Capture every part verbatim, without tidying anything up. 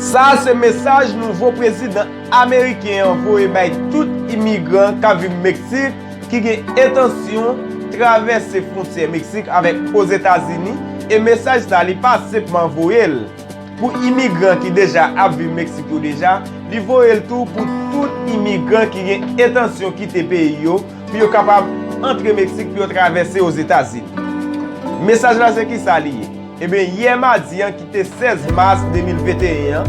Sa a se mesaj nouvo prezidan ameriken an voye bay tout imigran k ap viv Meksik ki gen entansyon travèse fwontyè Meksik avèk Ozetazini, e mesaj sa a li pa senpman voye l pou imigran ki deja ap viv Meksik yo deja, li voye l tou pou tout imigran ki gen entansyon kite peyi yo pou yo kapab antre Meksik pou yo travèse Ozetazini. Mesaj la se kisa li ye? Ebyen, yè madi an ki te sèz mas de mil venteyen an,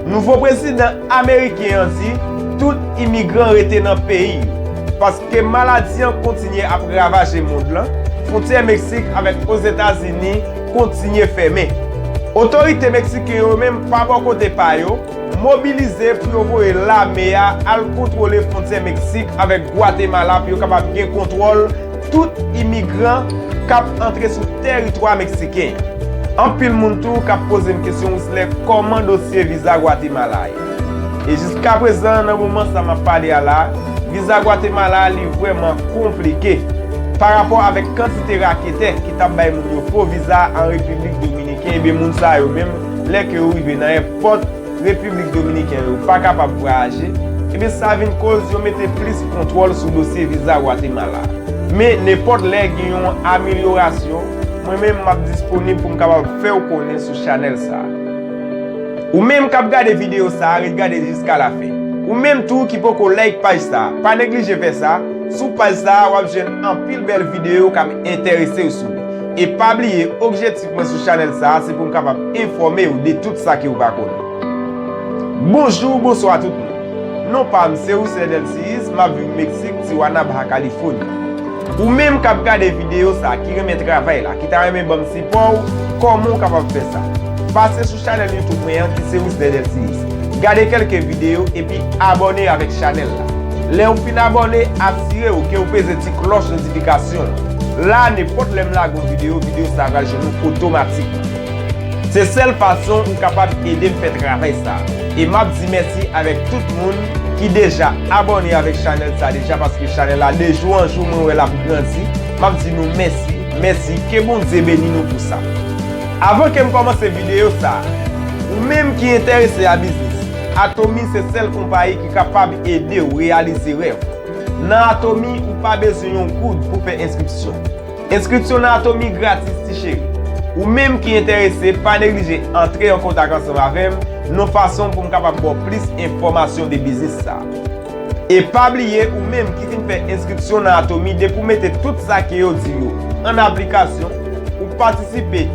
nouvo prezidan ameriken an di tout imigran rete nan peyi yo, paske maladi an kontinye ap ravaje mond lan, fwontyè Meksik avèk Ozetazini kontinye fèmen. Otorite meksiken yo menm pa bò kote pa yo, mobilize pou yo voye lame a al kontwole fwontyè Meksik avèk Gwatemala pou yo kapab gen kontwòl tout imigran k ap antre sou tèritwa meksiken. Anpil moun tou k ap poze m kesyon, Wisley, kòman dosye viza Gwatemala a ye? E jiskaprezan, nan moman sa m ap pale a la, viza Gwatemala a li vrèman konplike parapò avèk kantite raketè ki t ap bay moun yo fo viza an Repiblik Dominiken. Ebyen, moun sa yo menm, lè ke yo rive nan èpòt Repiblik Dominiken yo pa kapab vwayaje, ebyen sa vin koz yo mete plis kontwòl sou dosye viza Gwatemala. Men nenpòt lè gen yon amelyorasyon, mwen menm m ap disponib pou m kapab fè w konnen sou chanèl sa a. Ou menm k ap gade videyo sa a, ret gade jiska lafen. Ou menm tou ki poko like paj sa a, pa neglije fè sa. Sou paj sa a, w ap jwenn anpil bèl videyo k ap enterese w sou li. E pa bliye, objektif mwen sou chanèl sa a, se pou m kapab enfòme w de tout sa ke w pa konnen. Bonjou, bonswa tout moun. Non pa m se Wisley Delcius, m ap viv Meksik, Tijuana, Baja California. Ou menm k ap gade videyo sa a, ki renmen travay la, ki ta renmen ban m sipò w, kòman w kapab fè sa? Pase sou chanèl YouTube mwen an ki se Wisley Delcius. Gade kèlke videyo epi abòne avèk chanèl la. Lè w fin abòne, asire w ke w peze ti klòch notifikasyon an. La, nenpòt lè m lage yon videyo, videyo sa a pral jwenn ou otomatikman. Se sèl fason ou kapab ede m fè travay sa a. E m ap di mèsi avèk tout moun ki deja abòne avèk chanèl sa a deja, paske chanèl la de jou an jou mwen wè l ap grandi. M ap di nou mèsi, mèsi, ke Bondye beni nou pou sa. Avan ke m kòmanse videyo sa a, ou menm ki enterese a biznis, Atomi se sèl konpayi ki kapab ede w reyalize rèv. Nan Atomi, ou pa bezwen yon goud pou fè enskripsyon. Enskripsyon nan Atomi gratis, ti cheri. Ou menm ki enterese, pa neglije antre an kontak ansanm avè m, yon fason pou m kapab ba w plis enfòmasyon de biznis sa a. E pa bliye, ou menm ki fin fè enskripsyon nan Atomi, depi w mete tout sa ke yo di yo an aplikasyon, ou patisipe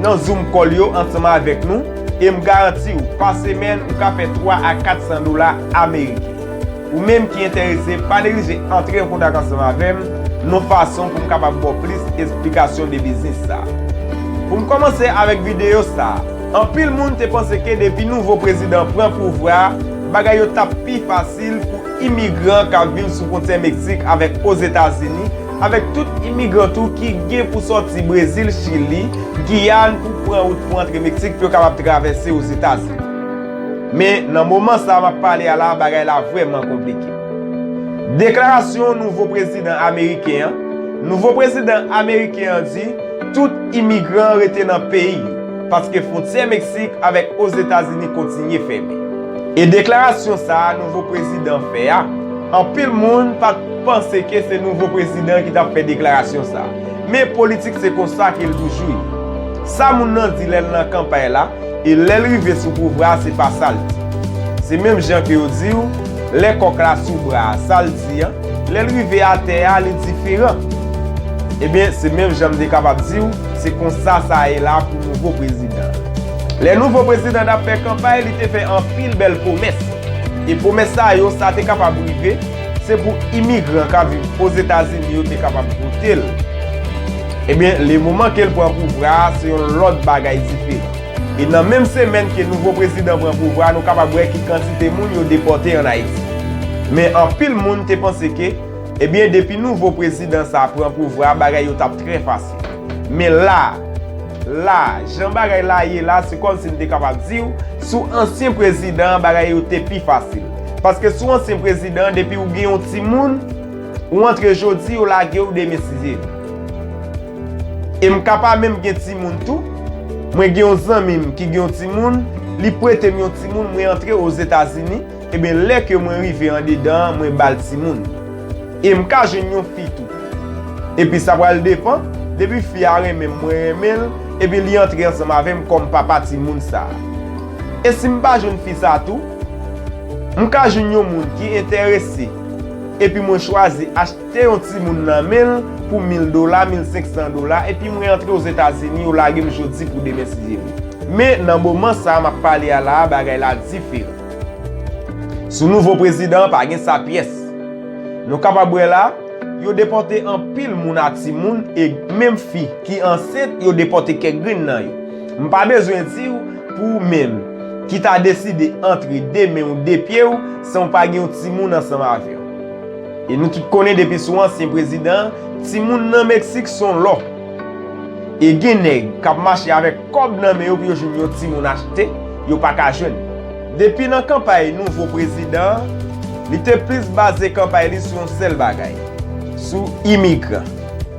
nan Zoom call yo ansanm avèk nou, e m garanti w, pa semèn, ou ka fè twa a kat san dola ameriken. Ou menm ki enterese, pa neglije antre an kontak ansanm avè m, yon fason pou m kapab ba w plis esplikasyon de biznis sa a. Pou m kòmanse avèk videyo sa a, anpil moun te panse ke depi nouvo prezidan pran pouvwa a, bagay yo t ap pi fasil pou imigran k ap viv sou fwontyè Meksik avèk Ozetazini, avèk tout imigran tou ki gen pou sòti Brezil, Chili, Giyàn pou pran wout pou antre Meksik pou yo kapab travèse Ozetazini. Men, nan moman sa a m ap pale a la, bagay la vrèman konplike. Deklarasyon nouvo prezidan ameriken an. Nouvo prezidan ameriken an di, tout imigran rete nan peyi yo, paske fwontyè Meksik avèk Ozetazini kontinye fèmen. E deklarasyon sa a nouvo prezidan fè a, anpil moun pa t panse ke se nouvo prezidan ki t ap fè deklarasyon sa a. Men politik se konsa ke l toujou ye. Sa moun nan di lè l nan kanpay la, e lè l rive sou pouvwa a, se pa sa l di. Se menm jan ke yo di w, lè kòk la sou bra a, sa l di an, lè l rive atè a, li diferan. Ebyen, se menm jan m te kapab di w, se konsa sa ye la pou nouvo prezidan an. Lè nouvo prezidan t ap fè kanpay, li te fè anpil bèl pwomès. E pwomès sa yo, sa te kapab rive, se pou imigran k ap viv Ozetazini yo te kapab vote l. Ebyen, le moman ke l pran pouvwa a, se yon lòt bagay diferan. E nan menm semèn ke nouvo prezidan pran pouvwa a, nou kapab wè ki kantite moun yo depòte ann Ayiti. Men anpil moun te panse ke, ebyen, depi nouvo prezidan sa a pran pouvwa a, bagay yo t ap trè fasil. Men la, la, jan bagay la ye la, se kòmsi m te kapab di w, sou ansyen prezidan an, bagay yo te pi fasil. Paske sou ansyen prezidan an, depi w gen yon timoun, ou antre jodi, yo lage w demen si Dye vle. E m ka pa menm gen timoun tou. Mwen gen yon zanmi m ki gen yon timoun, Li prete m yon timoun, mwen antre Ozetazini, ebyen lè ke mwen rive andedan an, mwen ba l timoun. E m ka jwenn yon fi tou. Epi sa pral depann, depi fi a renmen m, mwen renmen l, epi li antre ansanm avè m kòm papa timoun sa a. E si m pa jwenn fi sa tou, m ka jwenn yon moun ki enterese, epi mwen chwazi achte yon timoun nan men l pou mil dola, mil senk san dola, epi mwen antre Ozetazini, yo lage m jodi pou demen si Dye vle. Men nan moman sa a m ap pale a la a, bagay la diferan. Sou nouvo prezidan an, pa gen sa pyès. Nou kapab wè la, yo depòte anpil moun a timoun, e menm fi ki ansent, yo depòte kèk grenn nan yo. M pa bezwen di w pou ou menm ki ta deside antre de men w, de pye w, san w pa gen yon timoun ansanm avè w. E nou tout konnen depi sou ansyen prezidan an, timoun nan Meksik se yon lò. E gen nèg k ap mache avèk kòb nan men yo pou yo jwenn yon timoun achte, yo pa ka jwenn. Depi nan kanpay nouvo prezidan an, li te plis baze kanpay li sou yon sèl bagay, sou imigran.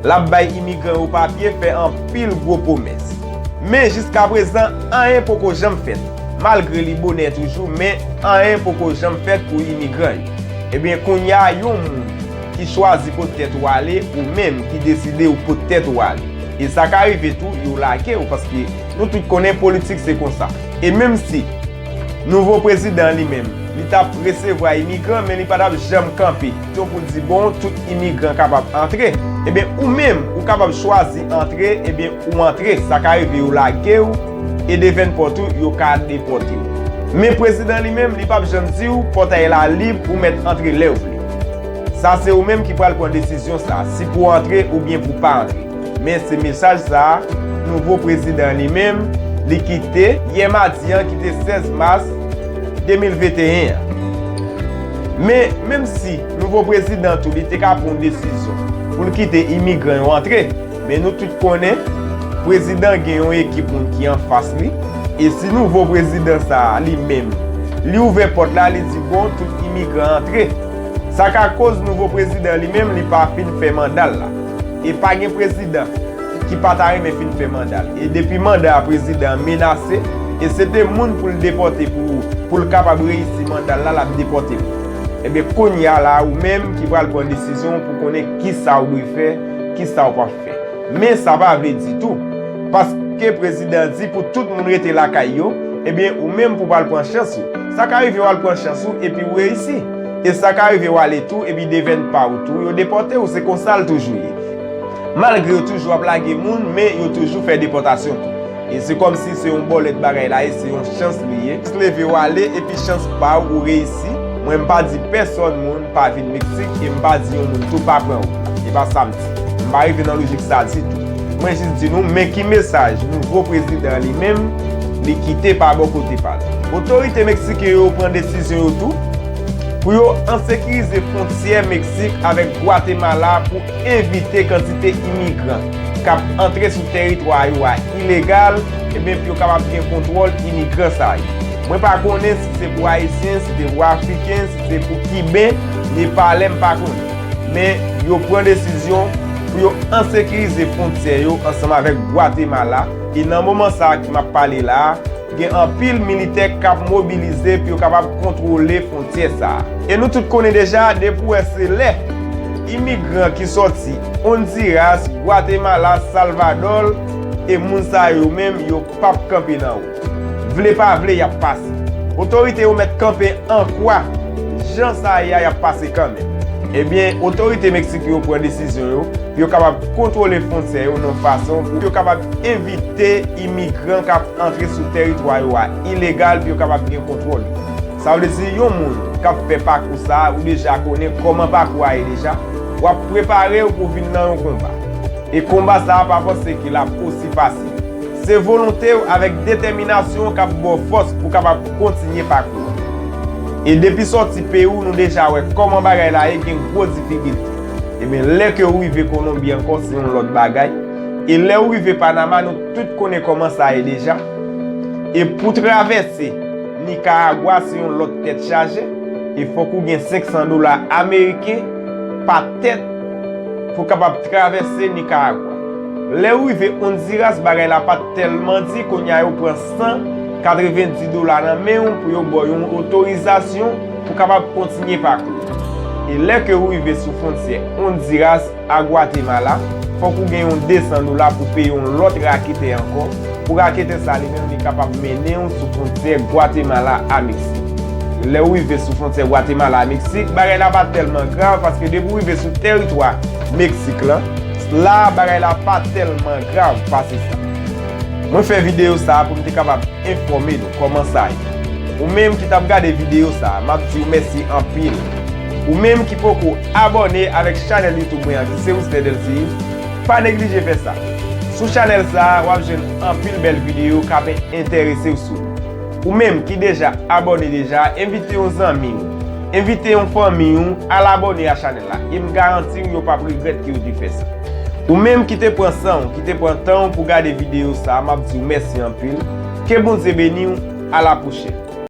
L ap bay imigran yo papye, fè anpil gwo pwomès. Men jiskaprezan, anyen poko janm fèt. Malgre li bonè toujou, men anyen poko janm fèt pou imigran yo. Ebyen, kounye a, yon moun ki chwazi pot tèt ou ale, ou menm ki deside ou pot tèt ou ale. E sa ka rive tou, yo lage w, paske nou tout konnen politik se konsa. E menm si nouvo prezidan an li menm, li t ap resevwa imigran, men li pa t ap janm kanpe. Tankou di, bon, tout imigran kapab antre. Ebyen, ou menm, ou kapab chwazi antre, ebyen, ou antre. Sa ka rive yo lage w, e devèn pòt ou, yo ka depòte w. Men prezidan li menm, li p ap janm di w pòtay la lib, ou mèt antre lè w vle. Sa se ou menm ki pral pran desizyon sa, si pou w antre oubyen pou w pa antre. Men se mesaj sa a, nouvo prezidan li menm, li kite yè madi an ki te sèz mas de mil venteyen an. Men, menm si nouvo prezidan tou li te ka pran yon desizyon pou l kite imigran yo antre, men nou tout konnen, prezidan gen yon ekip moun ki anfas li, e si nouvo prezidan sa a li menm, li ouvè pòt la, li di, bon, tout imigran antre. Sa ka koz nouvo prezidan li menm, li pa fin fè manda l la. E pa gen prezidan ki pa ta renmen fin fè manda l. E depi manda a prezidan an menase, e se te moun pou l depòte pou, pou l kapab reyisi manda l la, l ap depòte moun. Ebyen, kounye a la, ou menm ki pral pran desizyon pou konnen kisa w dwe fè, kisa w p ap fè. Men sa pa vle di tou, paske prezidan di pou tout moun rete lakay yo, ebyen, ou menm pou pral pran chans ou. Sa ka rive w al pran chans ou epi w reyisi. E sa ka rive w ale tou epi devèn pa w tou, yo depòte w, se konsa l toujou ye. Malgre yo toujou ap lage moun, men yo toujou fè depòtasyon tou. E se kòmsi se yon bòlèt bagay la ye, se yon chans li ye. Jis leve w ale, epi chans pa w, ou reyisi. Mwen, m pa di pèsòn moun pa vin Meksik, e m pa di yon moun tou pa pran wout la. E pa sa m di. M pa rive nan lojik sa ditou. Mwen jis di nou, men ki mesaj nouvo prezidan an li menm, li kite pa bò kote pa l. Otorite meksiken yo pran desizyon yo tou pou yo ansekirize fwontyè Meksik avèk Gwatemala pou evite kantite imigran k ap antre sou tèritwa yo a ilegal, ebyen, pou yo kapab gen kontwòl imigran sa yo. Mwen pa konnen si se pou Ayisyen, si se pou Afriken, si se pou Kiben, Nepalè, m pa konnen. Men, yo pran desizyon pou yo ansekirize fwontyè yo ansanm avèk Gwatemala, e nan moman sa a ke m ap pale la a, gen anpil militè k ap mobilize pou yo kapab kontwole fwontyè sa a. E nou tout konnen deja, depi w wè se lè imigran ki sòti Ondiras, Gwatemala, Salvadò, e moun sa yo menm, yo p ap kanpe nan wout. Vle pa vle, y ap pase. Otorite yo mèt kanpe an kwa, jan sa ye a, y ap pase kanmenm. Ebyen, otorite Meksik yo pran desizyon yo pou yo kapab kontwole fwontyè yo nan fason pou yo kapab evite imigran k ap antre sou tèritwa yo a ilegal pou yo kapab gen kontwòl yo. Sa vle di, yon moun k ap fè pakou sa a, ou deja konnen kòman pakou a ye deja, w ap prepare w pou vin nan yon konba. E konba sa a pa panse ke l ap osi fasil. Se volonte w avèk detèminasyon w k ap ba w fòs pou w kapab kontinye pakou an. E depi sòti peyi w, nou deja wè kòman bagay la ye, gen gwo difikilte. Ebyen, lè ke w rive Kolonbi ankò, se yon lòt bagay. E lè w rive Panama, nou tout konnen kòman sa ye deja. E pou travèse Nikaragwa, se yon lòt tèt chaje. E fòk ou gen senk san dola ameriken pa tèt pou w kapab travèse Nikaragwa. Lè w rive Ondiras, bagay la pa t tèlman di, kounye a yo pran san katrevendis dola nan men w pou yo ba w yon otorizasyon pou w kapab kontinye pakou w. E lè ke ou rive sou fwontyè Honduras a Gwatemala, fòk ou gen yon desan dola pou peye yon lòt raketè ankò, pou raketè sa li menm li kapab mennen w sou fwontyè Gwatemala a Meksik. Lè ou rive sou fwontyè Gwatemala a Meksik, bagay la pa tèlman grav paske depi w rive sou tèritwa Meksik lan, la bagay la pa tèlman grav pase sa. Mwen fè videyo sa a pou m te kapab enfòme nou kòman sa ye. Ou menm ki t ap gade videyo sa a, m ap di w mèsi anpil. Ou menm ki poko abòne avèk chanèl YouTube mwen an ki se Wisner Delcy, pa neglije fè sa. Sou chanèl sa a, w ap jwenn anpil bèl videyo k ap enterese w sou li. Ou menm ki deja abòne deja, envite yon zanmi w, envite yon fanmi w al abòne a chanèl la. E m garanti w yo p ap regrèt ke yo te fè sa. Ou menm ki te pran san w, ki te pran tan w pou gade videyo sa a, m ap di w mèsi anpil. Ke Bondye beni w. A la pwochèn.